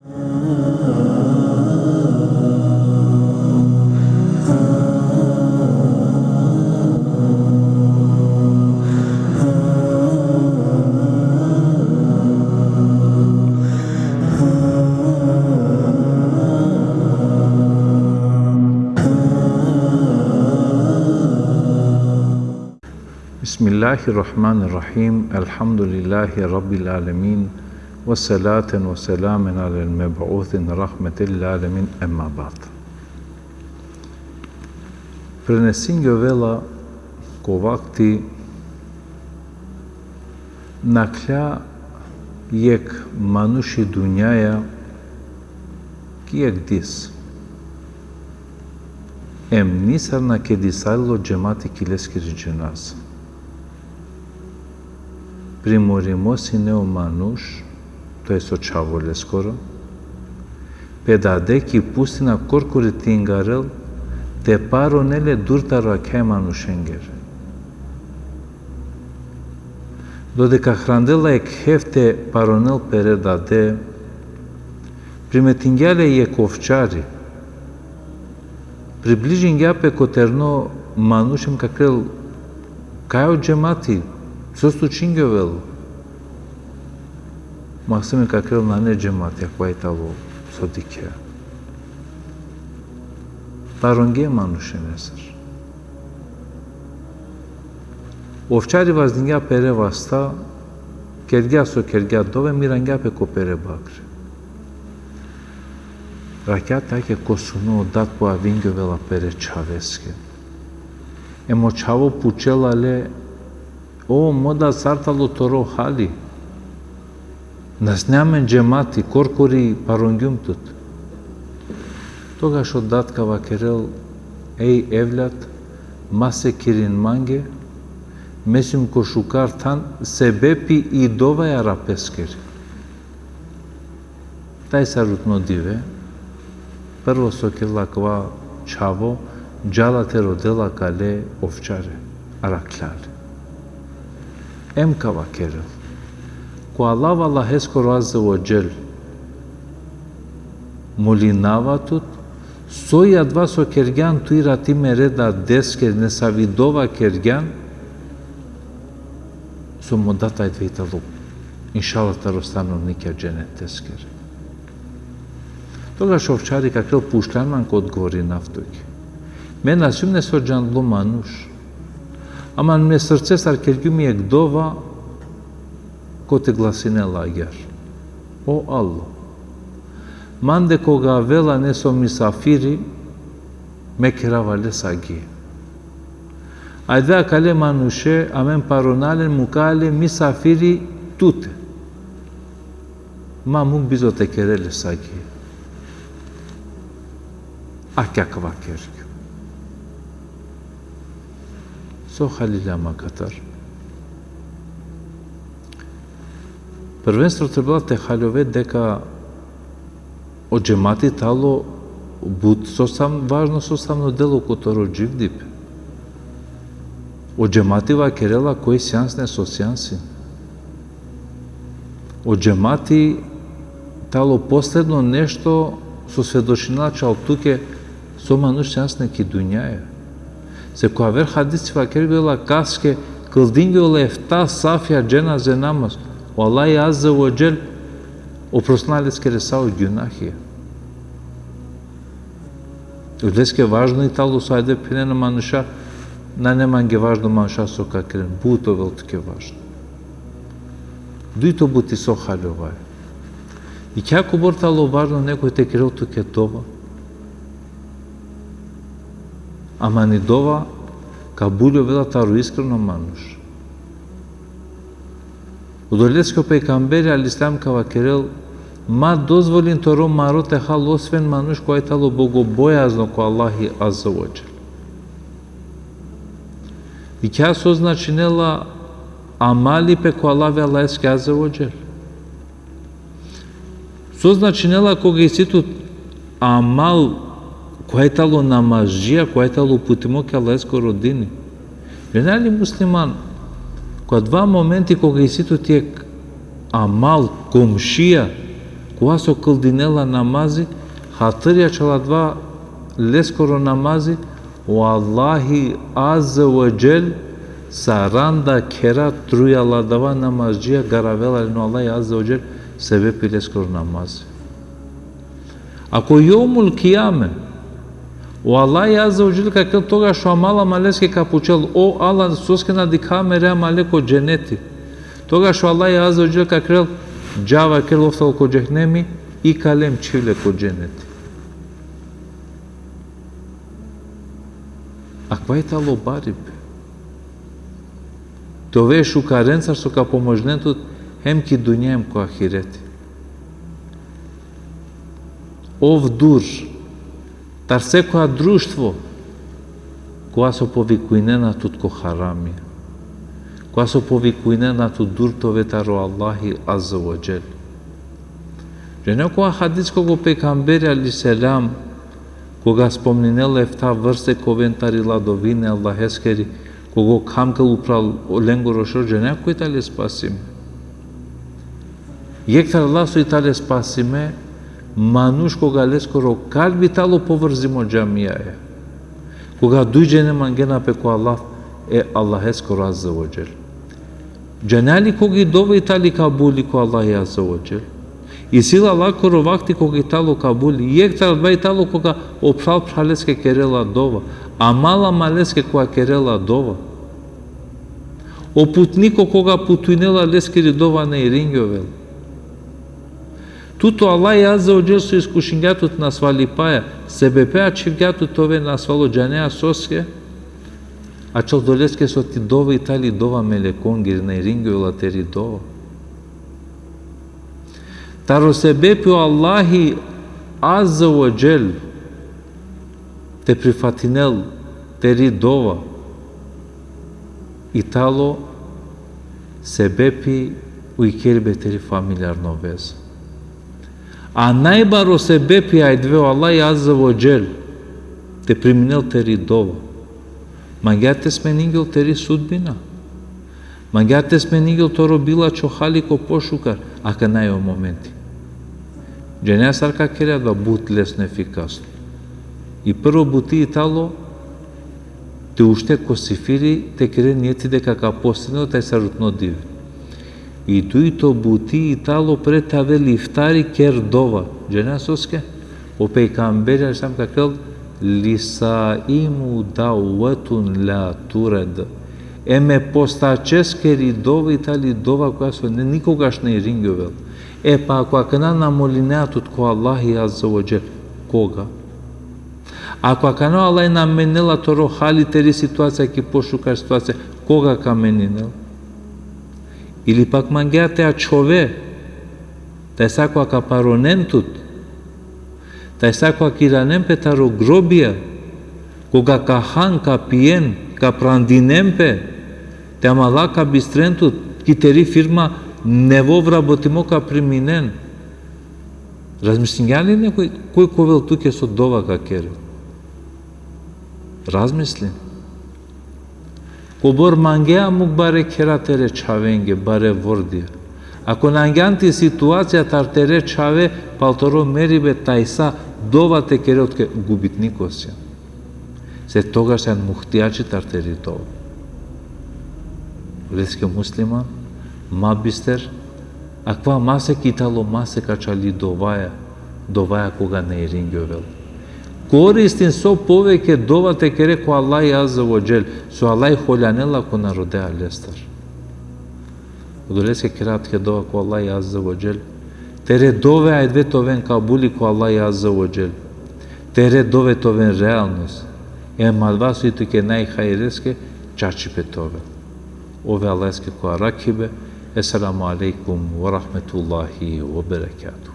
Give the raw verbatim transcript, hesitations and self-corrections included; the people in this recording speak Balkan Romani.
بسم الله الرحمن الرحيم. الحمد لله رب العالمين. وصلاة وسلام على المبعوث رحمة للعالمين. أما بعد. Prenesingjovela ko vakti nakhla jekh manuš i dunjaja ki jekh dis. Em nisar na kedisalo džemati ki leskiri dženaza. Primorimo sine o manuš, to jest o čhavo leskoro, pe dade ki pustina korkori te ingarel, te paronel le dur taro akhe manušengere. Dodeka hrandela jekh heft te paronel pere dade, primetingja le jekh ovčari. Približingja pe ko terno manuš em ka kerel: Kaj o džemati, so slučingjovela? Maksumi ka kerel: Nane džemati, akava i talo so dikhea. Parongje manušenesar. Ovčari vazdingja pere vasta, kergja so kergja dova, mirangja pe ko pere bakre. Rakjate ake ko suno dat pojavingjovela pere čhaveske. Em o čhavo pučela le: O mo dad, sar talo toro hali? Na sine amen džemati, korkori parongjum tut. Togaš o dad ka vakerel: Ej evlad, ma sekirin mange, me sijum ko šukar than, sebepi i dova e Arapeskeri. Tajsarutno dive, prvo so kerela akava čhavo, džala te rodel akale ovčare, arakhla le. Em ka vakerel: Ko Allah Allaheskoro azze ve dželle molinava tut, soj adava so kergjan tu irati mere dadeske, nesavi dova kergjan, so mo dad adava i talo, inšallah, taro stanovnikja dženeteskere. Togaš ovčari ka kerel: Pučljan man, ka odgovorinav tuke. Me na sijum nesavo džanlo manuš, ama me srcestar kergjum jekh dova, kote glasinela agjaar: O Allah, mande koga avela nesavo misafiri, me kerava le sagi. Ajde akale manuše, amen parona len, muka le misafiri tute. Ma muk bizo te kere le sagi. Ake akava kergjum. So halilja ma katar? Prvenstveno trebela te haljove deka o džemati talo but sostav-, važno sostavno delo ko toro dživdipe. O džemati vakerela koj sijan sine, so sijan sine. O džemati talo posledno nešto so svedočinela čal tuke so manuš sijan sine ki dunjaja. Se ko aver hadisi vakergjola kaske kldingjola efta safja dženaze namaz, o Allahi azze ve dželle oprostinela leskere sa o gjunahija. Odoleske važno i talo so, ajde phenena, manuša, nane mange važno manuša so ka keren, but ovel tuke važno. Dujto buti so haljovaja. Dikhe kobor talo važno nekoj te kerel tuke dova. Ama i dova kabul ovela taro iskreno manuš. Odoleske o pejgamberi alejhi selam ka vakerel: Ma dozvolin toro maro te hal osven manuš kova i talo bogobojazno ko Allahi azze ve dželle. Dikhe so značinela amalipe ko anav e Allaheske azze ve dželle. So značinela koga isi tut amal kova i talo namazdžija, kova i talo uputimo ki Allaheskoro dini? Džanea li musliman, ko adava momenti koga isi tut jekh amal, komšija, Kova so kldinela namazi, hatri ačhal adava leskoro namazi, o Allahi Azze ve Dželle saranda khera trujal adava namazdžija garavela len o Allahi Azze ve Dželle sebepi leskoro namazi. A ko jevmul kijame, o Allahi Azze ve Dželle ka kerel togaš o amala amaleske ka pučel: O Allah, soske na dikha mere amale ko dženeti? Togaš o Allahi Azze ve Dželle ka kerel: Džava, kerel, ov tano ko džehenemi, ikal len, čhiv le ko dženeti. Akava i tano baribe. Te ove šukarencar so ka pomožinen tut hem ki dunja hem ko ahireti. Ov dur tar sekoja društvo kova so povikujnena tut ko haramija, kova so povikujnena tut dur te ove taro Allahi Azze ve Dželle. Džane kova hadis koga o pejgamberi alejhi selam, koga spomninela efta vrste ka oven tari ladovine Allaheskeri, koga ka hankel upral lengoro šor, džane koj tane spasime? Jekh taro Allah so i tane spasime, manuš koga leskoro kalbi tano povrzimo džamijaja, koga duj džene mangena pe ko Allah e Allaheskoro Azze ve Dželle. Džane li koga i dova i tani kabuli ko Allahi Azze ve Dželle? Isi la lakoro vakti koga i tano kabuli. Jekh taro adava i tano koga o phral phraleske kerela dova, amal amaleske koga kerela dova, o putniko koga putujnela, leskiri dova na iringjovela. Tut o Allahi Azze ve Dželle so iskušingja tut nasvalipaja, sebepi ačhivgja tut te ove nasvalo, džanea soske? Ačhal odoleske so ti dova i tani dova melekongiri, na iringjovela teri dova. Taro sebepi o Allahi Azze ve Dželle te prifatinel teri dova i tano sebepi o ikerbe teri familijarno veza. A najbaro sebepi avdive o Allahi Azze ve Dželle te priminel teri dova. Mangea te smeningel teri sudbina. Mangea te smeningel toro bilačho hali ko pošukar, akana i o momenti. Džanea sar ka kere adava but lesno, efikasno? I prvo buti i tano te ušte ko sifiri, te kere nijeti deka ka postinel tajsarutno dive. I dujto buti i tano pred te avel iftari, ker dova. Džanea soske? O pejgamberi alejhi selam ka kerel: Lis-saimi da'vetun la tured. Em e postačeskeri dova i tani dova koja so ne, nikogaš na iringjovel. E pa ako akana na molinea tut ko Allahi Azze ve Dželle, koga? Ako akana o Allah na meninela toro hali, teri situacija ki pošukar situacija, koga ka meninel? Ili pak mangea te ačhove, tajsa koga ka paronen tut, tajsa koga ka iranen pe taro grobija, koga ka han, ka pijen, ka prandinen pe, te amala ka bistren tut, ki teri firma nevo vrabotimo ka priminen. Razmislingjan li nekoj koj ka ovel tuke so dova ka kerel? Razmisli. Kobor mangea muk bare khera tere čhavenge, bare vordija. Ako na angjan ti situacija tar tere čhave, pal toro meribe tajsa dova te kere, otke gubitniko sian. Se togaš sian muhtijači tar teri dova. Leske musliman, ma bister, akava masek i tano masek ačhali dovaja, dovaja koga na iringjovel. Koristin so poveke dova te kere ko Allahi Azze ve Dželle, so Allahi holjanela koga na rodea lestar. Odoleske kera tuke dova ko Allahi Azze ve Dželle. Tere dove avdive te oven kabuli ko Allahi Azze ve Dželle. Tere dove te oven realnost. Em adava so i tuke najhajreske, čačipe te ovel. Ove Allaheske ko arakhibe. Esselamu alejkum ve rahmetullahi ve berekatuhu.